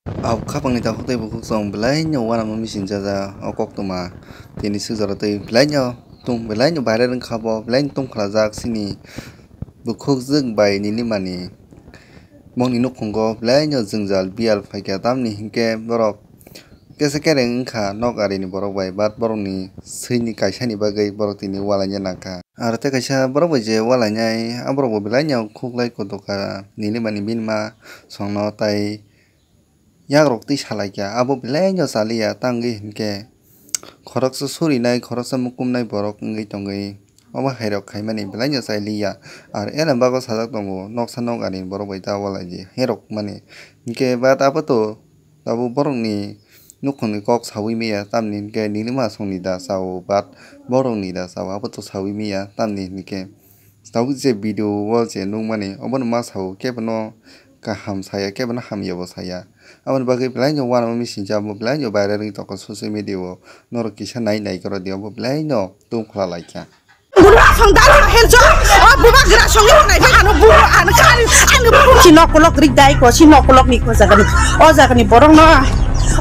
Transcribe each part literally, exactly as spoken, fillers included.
Ab khapangni takhuk tei bukhuk song belaino uanama missing jaja o koktwma tini swkjaro tei belaino tung belaino viral wngkha bo belaino tung khlajak chini bukhukjwk bai Nilimani bongni nukhungo belaino jwngjal biyal phaikha tamni hinkhe borok kesa kereng wngkha nok arini borok bai but borokni swini kaisani bagwi borok tini ualaina nangkha. Aro tei kaisa borok bai je ualainai, a borok bo belaino khuklai kotoka Nilimani bini ma songno tai yakrok twi salaikha, abo belaino chaliya, tangwi hinkhe khoroksa surinai, khoroksa mukumnai borok wngwi tongwi obo hairok khaimani belaino chailiya. Aro ena bago sajak tongo, noksa nok ani borok bai ta ualaidi hairok mani hinkhe but abo to. Tabuk borokni nukhungni kok saui maya, tamni hinkhe Nilima songni da sao, but borokni da sao, abo to saui maya, tamni hinkhe tabuk je video o je nukmani, obono ma sao, kebono kaham saya, kebono hamya bo saya. Aboni bagwi belaino uanama missing kha, abo belaino viral wngwi tongkha social media o, norok kisa nai nai koro di, obo belaino tungphla laikha. Buba song dal song hel song. O buba gra song ni nai ba ano buba ano kari ano buba. Si nok kolok rik dai ko si nok kolok ni ko jaga ni. O jaga ni borok no.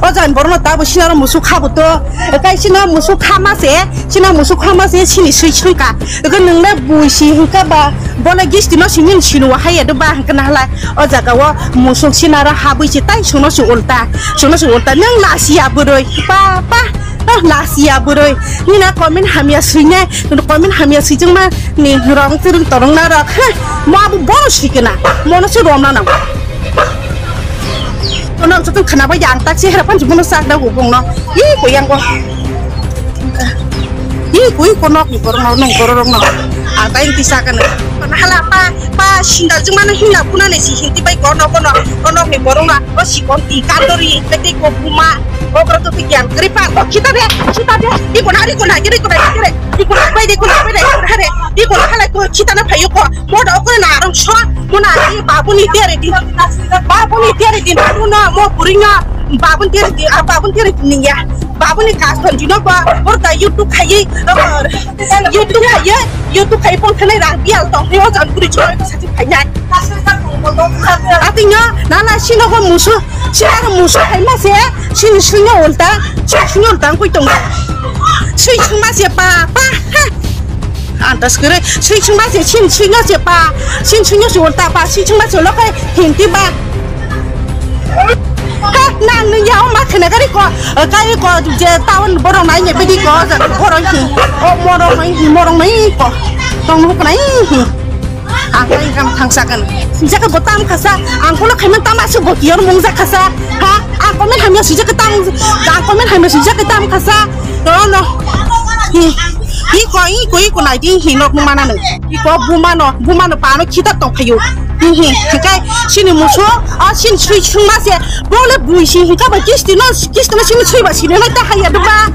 O jaga ni borok no tabo sinaro musuk kha buto. Kai sino musuk kha ma se. Sino musuk kha ma se sini sui sui ka. Ko nung na bui si hingka ba. Bola gisti no sini sinu wa haya do ba hingka na hala. O jaga o musuk sinaro habui si tai sungno si ulta. Sungno si ulta nang la si ya buroi. Pa pa. Ah, lasia bwrwi. Nina comment hamya swinai, comment hamya swijwngma ni rong twrwng torwng narok. Ha, mo abo bono swikena. Mono se romna nang. Ono ang joto khana bai ang tak se hera panji mono sak da hubung no. Ih, koyang ko. Ih, koi ko nok ni borok no, nong borok no. Ang tai ti sakana. Hala pa, pa sindal jwngma no himla phuna ni si hinti bai kono kono. Ono ni borok no, o sikon ti kandori, kete ko buma. Okra to tikian kripa ko kita de, kita de. Iko na iko na iko na iko na iko na bai de iko na bai de iko na de iko na halai ko kita na phayo ko. Mo da okra na arong so mo na ni babu ni tere din. Babu ni tere din babu na mo puri na babu ni tere din a babu ni tere din ya. Babu ni kas ton dino ko. Or da YouTube khayi, YouTube khayi, YouTube khayi pon khanai ra bial to. Ni o jan puri choi ko sati khayi. Ati nya na na sino ko musu. Sini musuk hai ma se, sini sini ulta, sini sini ulta koi tong. Sini sini ma se pa pa. Ha. Antas kere, sini sini ma se, sini sini se pa, sini sini se ulta pa, sini sini ma se lokai hinti ba. Ha, nang ni ya ma khene gari ko, kai ko je town borok nai ne bidi ko, borok hin. O morok nai, morok nai ko. Tong nuk nai hin. Ang khe wngkha thangsa kan. Sijak bo tam khasa, ang kono khaimang tam asuk bo kiyor mung jak khasa. Ha, ang comment hamya sijak tam, ang comment hamya sijak tam khasa. No, no. Hi, hi ko, hi ko, hi ko nai di, hi nok mana no. Hi ko buma no, buma no pano khita tong phayo. Hi, hi, kai sini muso, a sin sui sung ma se. Bole bui si hingka ba kisti no, kisti no sini sui ba sini no ta haya do ba.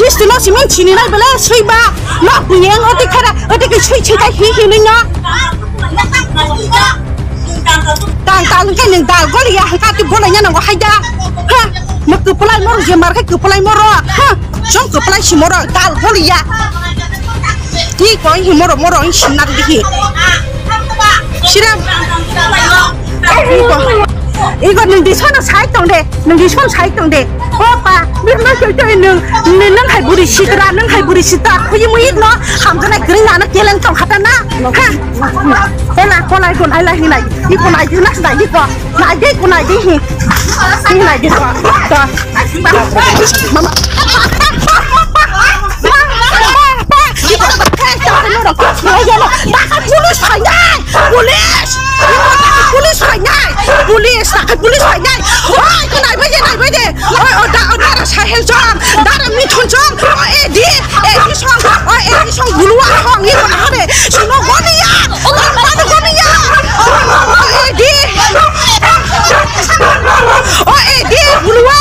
Kisti no sini sini no bele sui ba. No bui yang oti khara, oti ke sui sui ta hi hi no. Tang tang ke ning dal gol ya hingka ti bole nya no hai da. Ha, ma ke pelai moro je mar ke pelai moro. Ha, jong ke pelai si moro dal gol ya. Hi ko hi moro moro hi sinar di hi. Siram. Hi ko. Igo nung di sono sai tong de, nung di sono sai tong de. O pa, birma soi tong nung, nung hai buri sitra, nung hai buri sitra. Khuyi muyi no, hamjana kring na na kelen tong khata na. Ha. Kola kola ikon ai lai hinai, ikon ai hinai sinai iko. Nai de ikon ai de hi. Hinai de ko. To. Mama. Police phainai! Police! Police phainai! Police! Police phainai! Oi, naibai de, naibai de! Oi, o da, o dara Sahel chong, dara Mithun chong, o A D, A D chong, o A D chong, bulua chong, ni ko hare, sino goniya, o mano goniya, o A D, o A D bulua,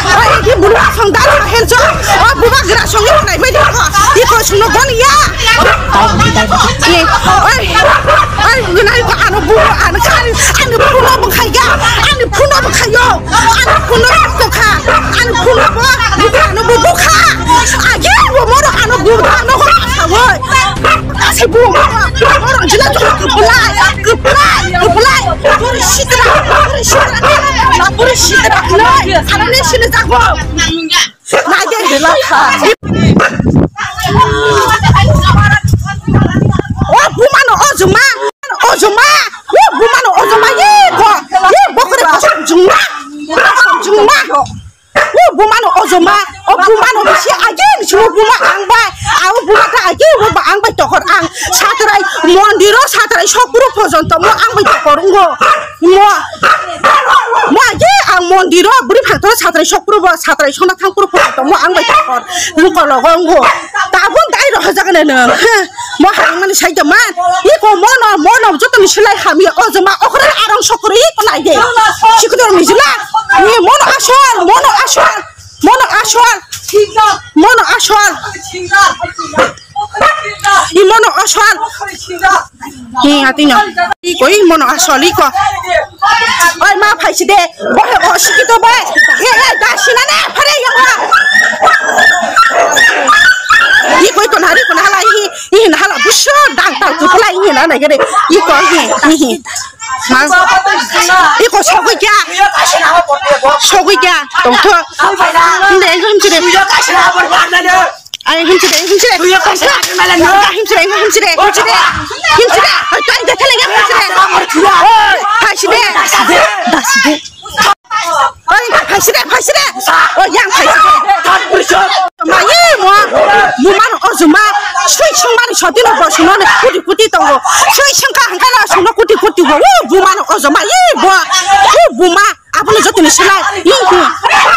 o A D bulua chong, dara Sahel chong, o bubagra chong, ni ko naibai de ko, ni ko sino goniya. Ni, oi, oi, nai ko ano bu, ano kari, ano bu no bkhaiga, ano bu no bkhayo, ano bu no bkha, ano bu no bo, ano bu bkha. Agi bo moro ano bu ano ko sa oi. Ase bu moro, moro jila to kepelai, kepelai, kepelai. Bori sitra, bori sitra. Na bu Sini tak, no, ano ni sini tak, bo. Nai de, hela kha. O buma no ojoma, ojoma. O buma no ojoma, ye ko, ye bokre ko juma, juma. O buma no ojoma, o buma no bisi agi ni simo buma ang bai, a o buma ta agi o ba ang bai tokor ang satrai mondiro satrai sokpuro pojonto mo ang bai tokor ngo. Mo, mo agi ang mondiro buri phangtoro satrai sokpuro bo satrai sona thangpuro pojonto mo ang bai tokor ngo logo ngo. Tabun dai rohajak ne nang. Mo harimani saida man. Iko mono, mono, joto ni silai hamya, o joma, okra arong sokori, iko nai de. Sikudor mijila. Ni mono asol, mono asol, mono asol, mono asol. I mono asol. Ni ati no. Iko i mono asol, iko. Oi, ma phaisi de. Bohe o sikito bai. He, he, da sina ne, phare yama. Iko, iko nari, iko nahala, i. Ihin hala buso dang tal kupulai ihin ana gede. Iko ihin, ihin. Ma. Iko sogui kya? Sogui kya? Tongtho. Hinde, hinde, hinde. Ai, hinde, hinde. Hinde, hinde, hinde. Hinde. Ai, tai de tele ya, hinde. Oi, hai side. Oi, phaisire, phaisire. Oi, yang phaisire. Mai mo, mo mano ojoma. Sui sung mani sotino bo suno ne kuti kuti tongo. Sui sung ka hangka na suno kuti kuti bo. Wo, bo mano ojoma. Ye bo. Wo, bo ma. Abono jotoni sulai. Ye bo.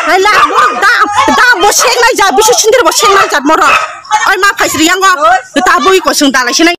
Hala mo da, da bo seng nai ja, bisu sindir bo seng nai ja moro. Oi, ma phaisire yango. Ta bui ko sung dalai sinai.